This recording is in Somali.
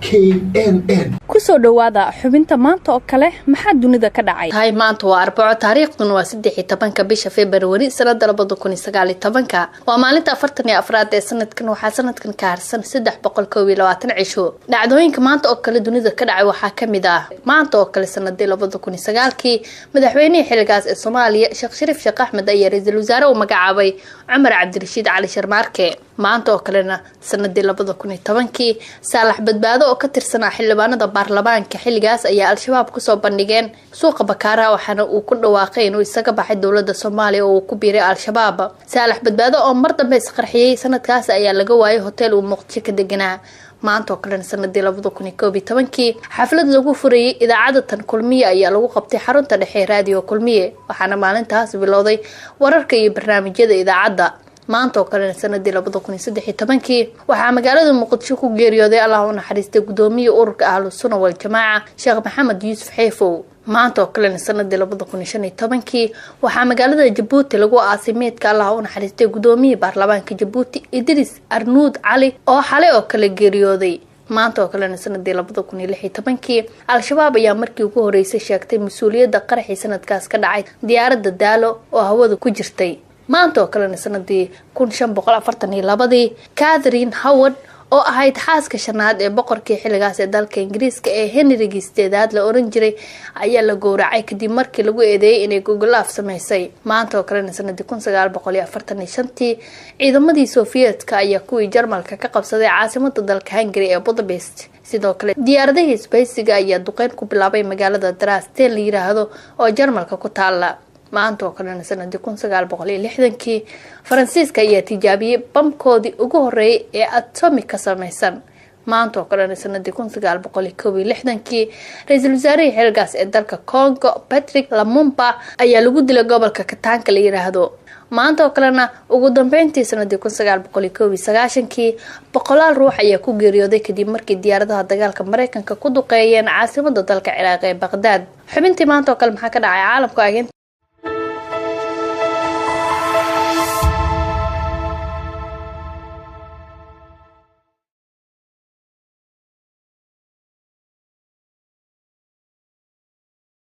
KNN. Kusoo dhowaada xubinta Maanta oo kale, maxaa dunida ka dhacay? Tahay maanta waa Arbaco, taariikhduna waa 13-ka bisha Februari, sanada 2019-ka. Waa maalinta 44aad ee sanadkan. Waxaa sanadkan ka harsan 321 cisho. Dhacdooyinka maanta oo kale dunida ka dhacay waxaa kamid ah: maanta oo kale sanadii 2009-kii, madaxweynihii xiligaas ee Soomaaliya, Sheekh Shariif Sheekh Axmed, ayaa ra-iisul wasaare u magacaabay Cumar Cabdirashiid Cali Sharmaarke. Maanta oo kalena sanadii 2010-kii, Saalax Badbaado oo ka tirsanaa xildhibaanada baarlamaanka xilligaas ayaa Al-Shabaab kusoo bandhigeen suuqa Bakaaraha, waxaana uu ku dhawaaqay inuu isaga baxay dowlada Soomaaliya oo uu ku biiray Al-Shabaab. Saalax Badbaado oo mar dambe isqarxiyey sanadkaas ayaa laga waayay hotel uu Muqdisho ka deganaa. Maanta oo kalena sanadii 2011-kii, xaflad lagu furayay idaacadda tan Kulmiye ayaa lagu qabtay xarunta dhexe Raadiyo Kulmiye, waxaana maalintaas bilowday wararka iyo barnaamijyada idaacadda. Maanta oo kalena sanadii 2013-kii, waxaa magaalada Muqdisho ku geeriyooday, Allah u naxariistay, gudoomiya ururka Ahlu Sunna Waljamaaca, Sheekh Maxamed Yuusuf Xeefow. Maanta oo kalena sanadii 2015-kii, waxaa magaalada Jabuuti lagu aasay meydka, Allah u naxariistay, gudoomiyii baarlamaanka Jabuuti, Idris Arnuud Cali, oo xalay oo kale geeriyooday. Maanta oo kalena sanadii 2016-kii, Al-Shabaab ayaa markii ugu horeysay sheegtay mas-uuliyadda qaraxii sanadkaas ka dhacay diyaaradda Daalo oo hawada ku jirtay. Maanta oo kalena sanadii 1542-dii, Catherine Howard oo ahayd xaaska shanaad ee boqorkii xilligaas ee dalka Ingiriiska ee Henrigii Sideedaad la oran jiray ayaa la gowracay kadib markii lagu eedeeyay inay gogolaaf sameysay. Maanta oo kalena sanadii 1945-tii, ciidamadii Sofiyeetka ayaa kuwii Jarmalka ka qabsaday caasimada dalka Hungary ee Budapest. Sidoo kale diyaaradihii isbahaysiga ayaa duqeyn ku bilaabay magaalada Dresden la yiraahdo oo Jarmalka ku taala. Maanta oo kalena sanadii 1960-kii, Faransiiska ayaa tijaabiyey bamkoodii ugu horeeyay ee atomic ka sameysan. Maanta oo kalena sanadii 1961-kii, ra-iisul wasaarihii xilgaas ee dalka Congo, Patrick Lumumba, ayaa lagu dilay gobolka Kataanka la yiraahdo. Maanta oo kalena ugu dambeyntii sanadii 1991-kii, boqolaal ruux ayaa ku geeriyooday kadib markii diyaaradaha dagaalka Mareykanka ku duqeeyeen caasimada dalka Ciraaq ee Baqdaad. Xubintii Maanta oo kale maxaa ka dhacay caalamka ageen.